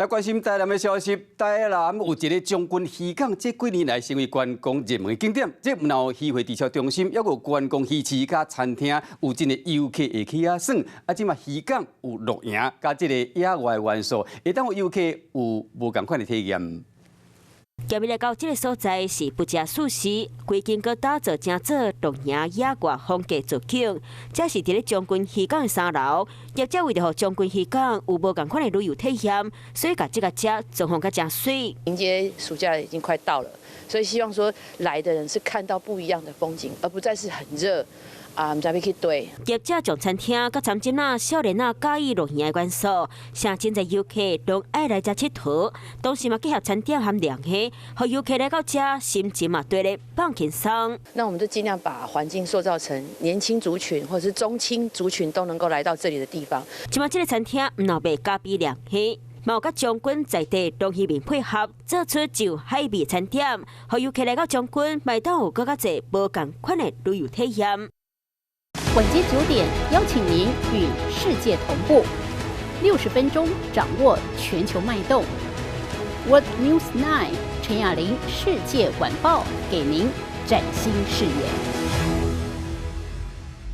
關心台南的消息，台南有一个將軍漁港，這幾年來成為觀光熱門的景點。這毋但有漁會地殼中心，抑閣有觀光魚市佮餐廳，有真濟遊客會去遐耍。啊，這馬漁港有露營佮這个野外元素，會當予遊客有無仝款的體驗。今日來到這个所在是不食素食，規間閣打造成做露營野外風格造景。這是佇咧將軍漁港的三樓，業者為著予將軍漁港有無仝款的旅遊體驗，所以共這个遮裝潢甲誠媠。迎接暑假已經快到了，所以希望說來的人是看到不一樣的風景，而不再是很熱啊，毋知欲去佗。業者將餐廳佮參展啊，少年仔佮意露營的元素，誠濟遊客攏愛來遮𨑨迌。同時嘛結合餐點和涼蝦，予遊客來到遮心情嘛綴咧放輕鬆。那我們就盡量把環境塑造成年輕族群或者是中青族群都能夠來到這裡的地方。這馬這个餐廳毋但賣咖啡涼蝦，嘛有佮將軍在地龍魚麵配合，做出上海味餐點，予遊客來到將軍，嘛會當有閣較濟無仝款的旅遊體驗。晚間9點，邀請您與世界同步，60分鐘掌握全球脈動。World News 9 陳雅玲世界晚報，給您嶄新視野。